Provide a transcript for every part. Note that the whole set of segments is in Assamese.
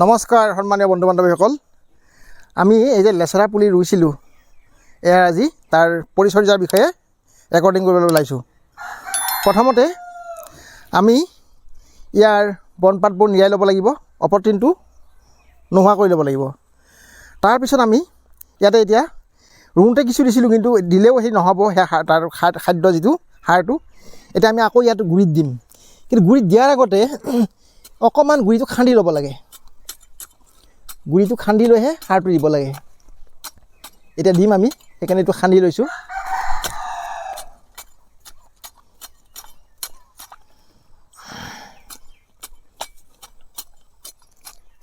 নমস্কাৰ সন্মানীয় বন্ধু বান্ধৱীসকল, আমি এই যে লেচেৰা পুলি ৰুইছিলোঁ, এয়া আজি তাৰ পৰিচৰ্যাৰ বিষয়ে ৰেকৰ্ডিং কৰিবলৈ ওলাইছোঁ। প্ৰথমতে আমি ইয়াৰ বনপাতবোৰ নিৰাই ল'ব লাগিব, অপতৃণটো নোহোৱা কৰি ল'ব লাগিব। তাৰপিছত আমি ইয়াতে এতিয়া ৰুওঁতে কিছু দিছিলোঁ, কিন্তু দিলেও সেই নহ'ব, সেই তাৰ খাদ্য যিটো সাৰটো এতিয়া আমি আকৌ ইয়াত গুড়িত দিম। কিন্তু গুড়িত দিয়াৰ আগতে অকণমান গুড়িটো খান্দি ল'ব লাগে, গুড়িটো খান্দি লৈহে সাৰটো দিব লাগে। এতিয়া দিম আমি, সেইকাৰণে এইটো খান্দি লৈছোঁ।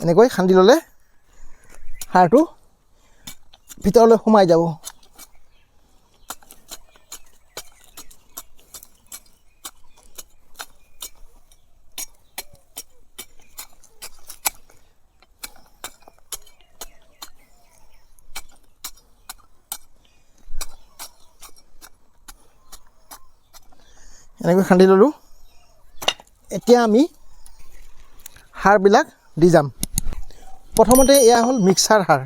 এনেকৈ খান্দি ল'লে সাৰটো ভিতৰলৈ সোমাই যাব। এনেকৈ খান্দি ল'লোঁ। এতিয়া আমি সাৰবিলাক দি যাম। প্ৰথমতে এয়া হ'ল মিক্সাৰ সাৰ।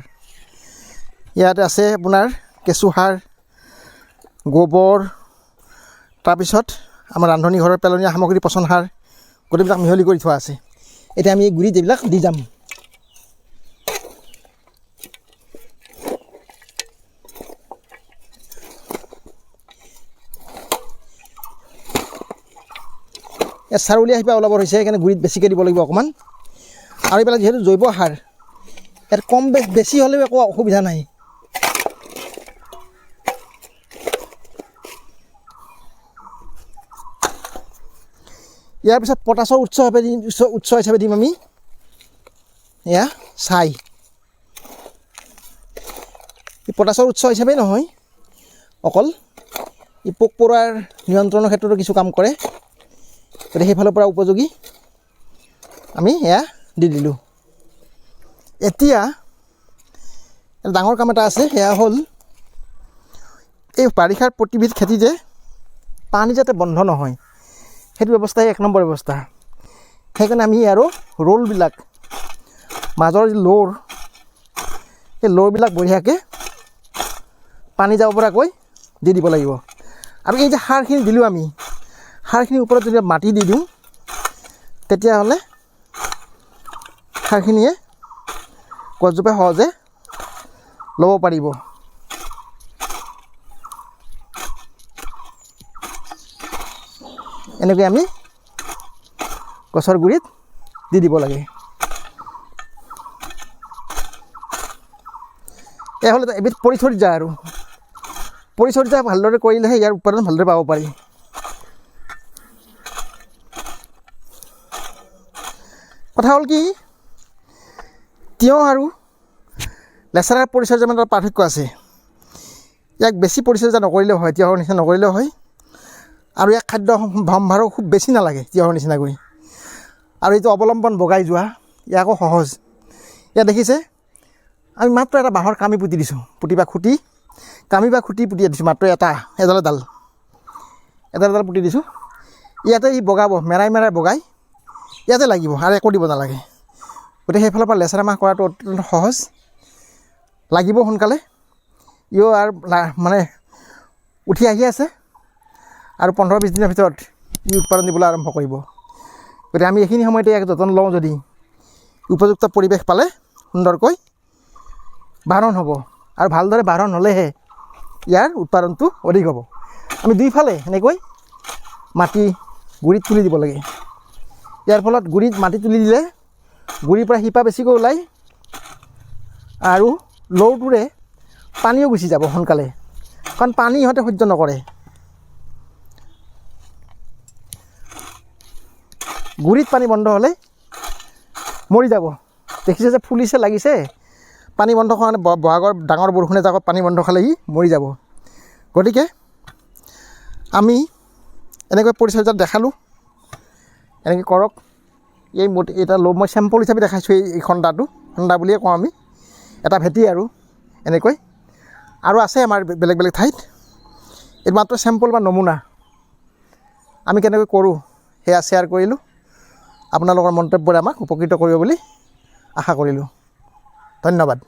ইয়াতে আছে আপোনাৰ কেঁচু সাৰ, গোবৰ, তাৰপিছত আমাৰ ৰান্ধনী ঘৰৰ পেলনীয়া সামগ্ৰী পচন সাৰ, গোটেইবিলাক মিহলি কৰি থোৱা আছে। এতিয়া আমি এই গুড়িত এইবিলাক দি যাম। ইয়াত চাৰলীয়া শিপা ওলাব হৈছে, সেইকাৰণে গুড়িত বেছিকৈ দিব লাগিব অকণমান। আৰু এইবিলাক যিহেতু জৈৱ সাৰ, ইয়াত কম বেছি হ'লেও একো অসুবিধা নাই। ইয়াৰ পিছত পটাছৰ উৎস হিচাপে দিম, উৎস হিচাপে দিম আমি এয়া ছাই। এই পটাছৰ উৎস হিচাপেই নহয়, অকল ই পোক পৰুৱাৰ নিয়ন্ত্ৰণৰ ক্ষেত্ৰতো কিছু কাম কৰে, গতিকে সেইফালৰ পৰা উপযোগী। আমি এয়া দি দিলোঁ। এতিয়া এটা ডাঙৰ কাম এটা আছে, সেয়া হ'ল এই বাৰিষাৰ প্ৰতিবিধ খেতিতে পানী যাতে বন্ধ নহয়, সেইটো ব্যৱস্থাই এক নম্বৰ ব্যৱস্থা। সেইকাৰণে আমি আৰু ৰোলবিলাক, মাজৰ যি লোৰ, সেই লোৰবিলাক বঢ়িয়াকৈ পানী যাব পৰাকৈ দি দিব লাগিব। আৰু এই যে সাৰখিনি দিলোঁ আমি, সাৰখিনিৰ ওপৰত যদি মাটি দি দিওঁ, তেতিয়াহ'লে সাৰখিনিয়ে গছজোপাই সহজে ল'ব পাৰিব। এনেকৈ আমি গছৰ গুৰিত দি দিব লাগে। এয়া হ'ল এবিধ পৰিচৰ্যা, আৰু পৰিচৰ্যা ভালদৰে কৰিলেহে ইয়াৰ উৎপাদন ভালদৰে পাব পাৰি। কথা হ'ল কি, তিয়ঁহ আৰু লেচেৰাৰ পৰিচৰ্যা মাজত পাৰ্থক্য আছে। ইয়াক বেছি পৰিচৰ্যা নকৰিলেও হয়, তিয়ঁহৰ নিচিনা নকৰিলেও হয়, আৰু ইয়াক খাদ্য সম্ভাৰো খুব বেছি নালাগে তিয়ঁহৰ নিচিনাকৈ। আৰু এইটো অৱলম্বন বগাই যোৱা, ইয়াকো সহজ। ইয়াত দেখিছে আমি মাত্ৰ এটা বাঁহৰ কামি পুতি দিছোঁ, পুতি বা খুঁটি, কামি বা খুঁটি পুতি দিছোঁ, মাত্ৰ এটা, এডাল এডাল, এডাল এডাল পুতি দিছোঁ। ইয়াতে ই বগাব, মেৰাই মেৰাই বগাই ইয়াতে লাগিব, আৰু একো দিব নালাগে। গতিকে সেইফালৰ পৰা লেচেৰা মাহ কৰাটো অত্যন্ত সহজ, লাগিব সোনকালে। ইও আৰু মানে উঠি আহি আছে, আৰু 15-20 দিনৰ ভিতৰত ই উৎপাদন দিবলৈ আৰম্ভ কৰিব। গতিকে আমি এইখিনি সময়তে ইয়াক যতন লওঁ যদি, উপযুক্ত পৰিৱেশ পালে সুন্দৰকৈ বাঢ়ন হ'ব, আৰু ভালদৰে বাঢ়ন হ'লেহে ইয়াৰ উৎপাদনটো অধিক হ'ব। আমি দুইফালে এনেকৈ মাটি গুড়িত তুলি দিব লাগে। ইয়াৰ ফলত গুড়িত মাটি তুলি দিলে গুড়িৰ পৰা শিপা বেছিকৈ ওলায়, আৰু লৌটোৰে পানীও গুচি যাব সোনকালে, কাৰণ পানী ইহঁতে সহ্য নকৰে। গুড়িত পানী বন্ধ হ'লে মৰি যাব। দেখিছে যে ফুলিছে, লাগিছে, পানী বন্ধ খোৱা মানে বহাগৰ ডাঙৰ বৰষুণ এজাকত পানী বন্ধ খালে ই মৰি যাব। গতিকে আমি এনেকৈ পৰিচৰ্যাত দেখালোঁ, এনেকৈ কৰক। এই এটা মই চেম্পল হিচাপে দেখাইছোঁ, এই খন্দাটো, খন্দা বুলিয়ে কওঁ আমি, এটা ভেটি আৰু এনেকৈ। আৰু আছে আমাৰ বেলেগ বেলেগ ঠাইত। এইটো মাত্ৰ চেম্পল বা নমুনা, আমি কেনেকৈ কৰোঁ সেয়া শ্বেয়াৰ কৰিলোঁ। আপোনালোকৰ মন্তব্যৰে আমাক উপকৃত কৰিব বুলি আশা কৰিলোঁ। ধন্যবাদ।